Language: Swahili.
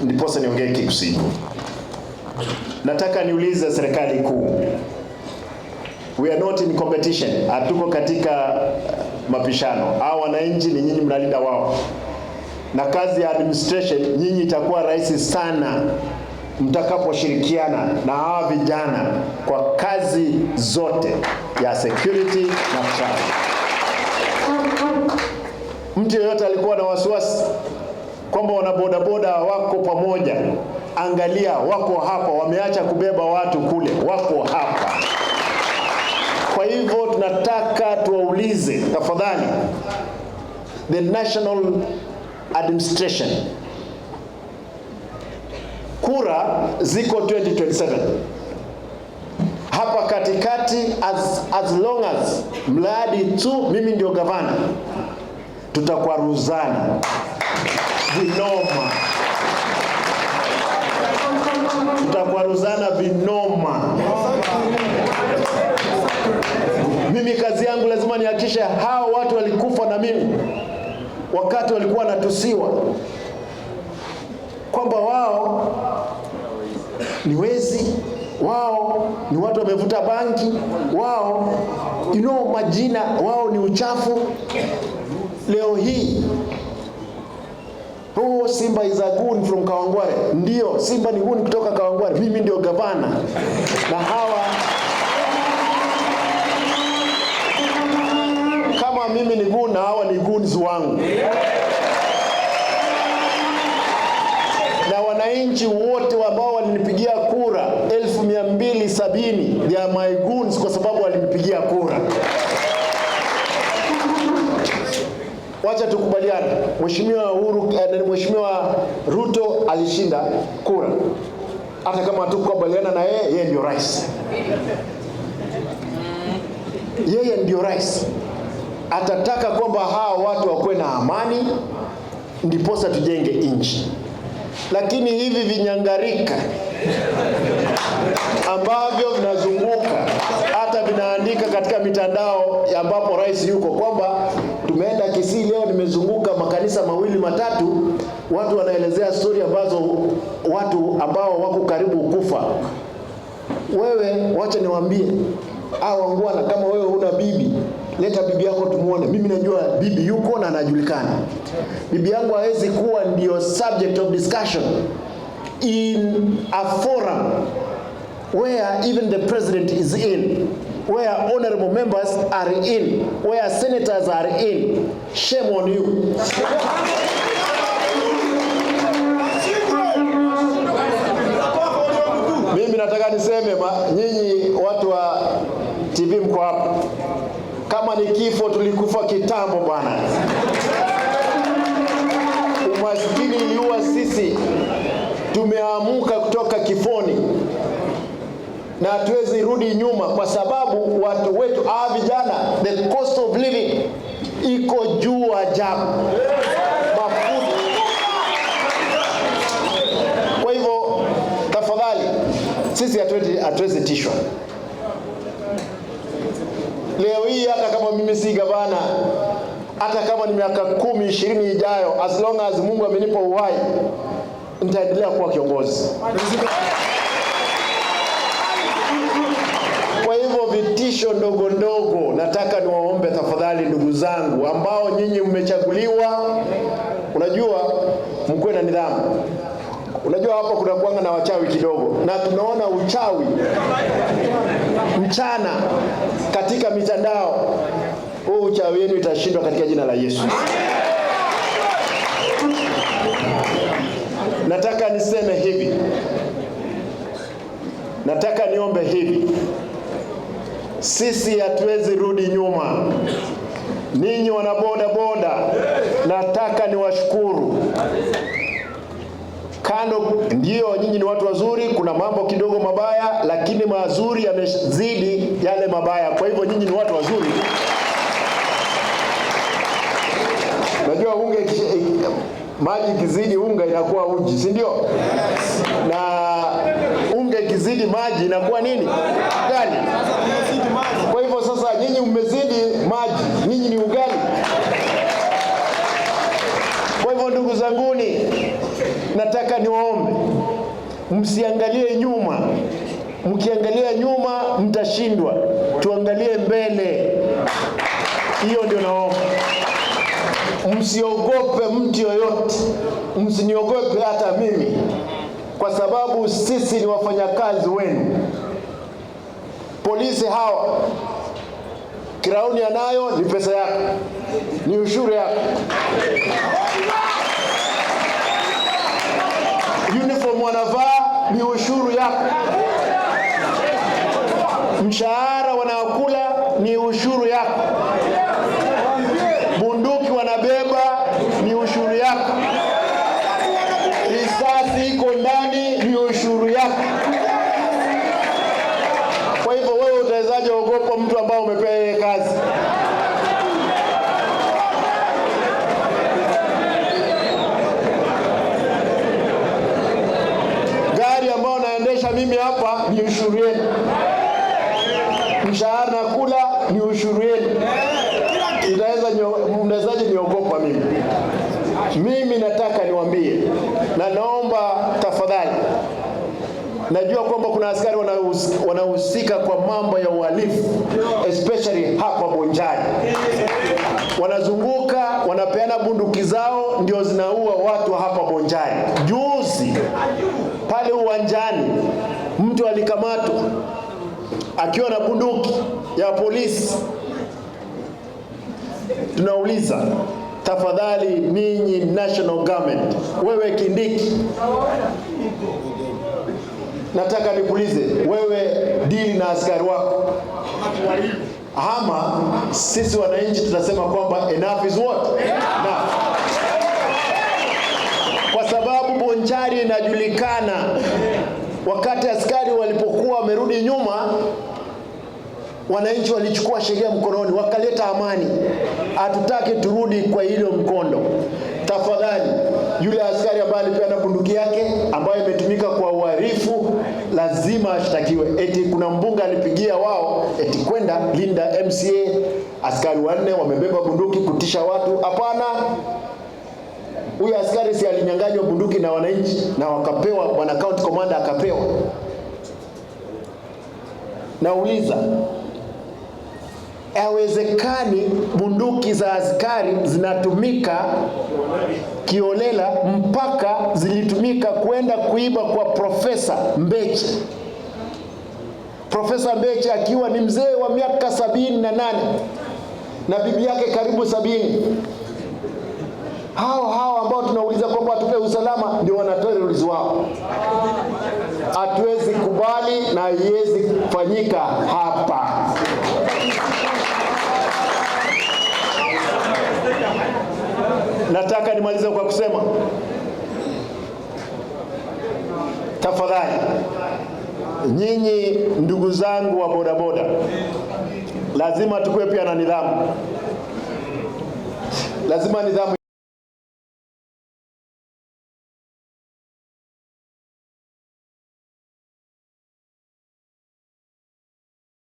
Ndiposa niongee Kigusii. Nataka niulize serikali kuu, we are not in competition, hatuko katika mapishano. Hao wananchi ni nyinyi mnalinda wao, na kazi ya administration nyinyi itakuwa rahisi sana mtakaposhirikiana na hawa vijana kwa kazi zote ya security na traffic. Mtu yeyote alikuwa na wasiwasi kwamba wanabodaboda wako pamoja, angalia, wako hapa, wameacha kubeba watu kule, wako hapa. Kwa hivyo tunataka tuwaulize tafadhali, the national administration, kura ziko 2027 hapa katikati, as long as mradi tu mimi ndio gavana, tutakwaruzana vinoma, tutakwaruzana vinoma. Mimi kazi yangu lazima nihakikishe hao watu walikufa na mimi wakati walikuwa wanatusiwa kwamba wao ni wezi, wao ni watu wamevuta bangi, wao majina wao ni uchafu. Leo hii, oh, Simba is a goon from Kawangware. Ndio, Simba ni goon kutoka Kawangware. Mimi ndio gavana na hawa kama mimi ni goon na hawa ni goons wangu. Na wananchi wote ambao walinipigia kura 270,000, they are my goons kwa sababu walinipigia kura. Wacha tukubaliane, Mheshimiwa Uhuru, Mheshimiwa Ruto alishinda kura. Hata kama hatukubaliana na yeye, yeye ndio rais. Yeye ndio rais. Atataka kwamba hawa watu wakuwe na amani ndiposa tujenge nchi. Lakini hivi vinyangarika ambavyo vinazunguka hata vinaandika katika mitandao ambapo rais yuko kwamba tumeenda Kisii leo, nimezunguka makanisa mawili matatu, watu wanaelezea story ambazo watu ambao wako karibu kufa. Wewe wacha niwaambie, hao wangwana, kama wewe huna bibi, leta bibi yako tumuone. Mimi najua bibi yuko na anajulikana. Bibi yangu hawezi kuwa ndio subject of discussion in a forum where even the president is in, where honorable members are in, where senators are in. Shame on you. Mimi nataka niseme nyinyi watu wa TV mko hapa. Kama ni kifo tulikufa kitambo bwana. Umaskini iliua sisi. Tumeamka kutoka kifoni. Na hatuwezi rudi nyuma kwa sababu watu wetu hawa vijana, the cost of living iko juu ajabu. Mafuta. Kwa hivyo tafadhali sisi hatuwezi tishwa. Leo hii hata kama mimi si gavana, hata kama ni miaka 10 20 ijayo, as long as Mungu amenipa uhai, nitaendelea kuwa kiongozi. Kwa hivyo vitisho ndogo ndogo, nataka niwaombe tafadhali ndugu zangu ambao nyinyi mmechaguliwa, mkuwe na nidhamu. Unajua hapa kuna kuanga na wachawi kidogo, na tunaona uchawi mchana katika mitandao. Huu uchawi wenu itashindwa katika jina la Yesu. Nataka niseme hivi. Nataka niombe hivi. Sisi hatuwezi rudi nyuma. Ninyi wana boda boda, nataka niwashukuru. Kando ndio nyinyi ni watu wazuri, kuna mambo kidogo mabaya, lakini mazuri yamezidi yale mabaya. Kwa hivyo nyinyi ni watu wazuri. Najua unga maji ikizidi unga inakuwa uji, si ndio? Yes. Na unga ikizidi maji inakuwa nini? Ugali. Kwa hivyo sasa nyinyi mmezidi maji, nyinyi ni ugali. Kwa hivyo ndugu zanguni, nataka niwaombe msiangalie nyuma. Mkiangalia nyuma mtashindwa, tuangalie mbele. Hiyo ndio naomba. Msiogope mtu yoyote, msiniogope hata mimi, kwa sababu sisi ni wafanyakazi wenu. Polisi hawa crown anayo ni pesa yako, ni ushuru yako. Uniform wanavaa ni ushuru yako, mshahara wanaokula ni ushuru yako, bunduki wanabeba ni ushuru yako, risasi iko ndani ni ushuru yako. Kwa hivyo wewe utawezaje ogopa mtu ambao umepewa yeye kazi? Gari ambayo naendesha mimi hapa ni ushuru yenu, mshahara nakula ni ushuru yenu. Mnawezaje niogopa mimi? Mimi nataka niwaambie na naomba tafadhali, najua kwamba kuna askari wanahusika kwa mambo ya uhalifu especially hapa Bonchari, wanazunguka wanapeana bunduki zao ndio zinaua watu hapa Bonchari. Juzi pale uwanjani mtu alikamatwa akiwa na bunduki ya polisi. Tunauliza, tafadhali ninyi national government, wewe Kindiki, nataka nikuulize wewe, deal na askari wako, ama sisi wananchi tutasema kwamba enough is what? Enough. Kwa sababu Bonchari inajulikana, wakati askari walipokuwa wamerudi nyuma, wananchi walichukua sheria mkononi wakaleta amani. Hatutaki turudi kwa hilo mkondo. Tafadhali, yule askari ambaye alipeana bunduki yake ambayo imetumika kwa uhalifu lazima ashtakiwe. Eti kuna mbunge alipigia wao eti kwenda linda MCA, askari wanne wamebeba bunduki kutisha watu. Hapana, huyu askari si alinyang'anywa bunduki na wananchi na wakapewa, bwana county commander akapewa. Nauliza, haiwezekani bunduki za askari zinatumika kiholela, mpaka zilitumika kwenda kuiba kwa Profesa Mbeche. Profesa Mbeche akiwa ni mzee wa miaka 78 na bibi yake karibu 70. Hao hao ambao tunauliza kwamba watupe usalama ndio wana terrorists wao. Hatuwezi kubali na haiwezi kufanyika hapa. Nataka nimalize kwa kusema, tafadhali nyinyi ndugu zangu wa bodaboda, lazima tukue pia na nidhamu. Lazima nidhamu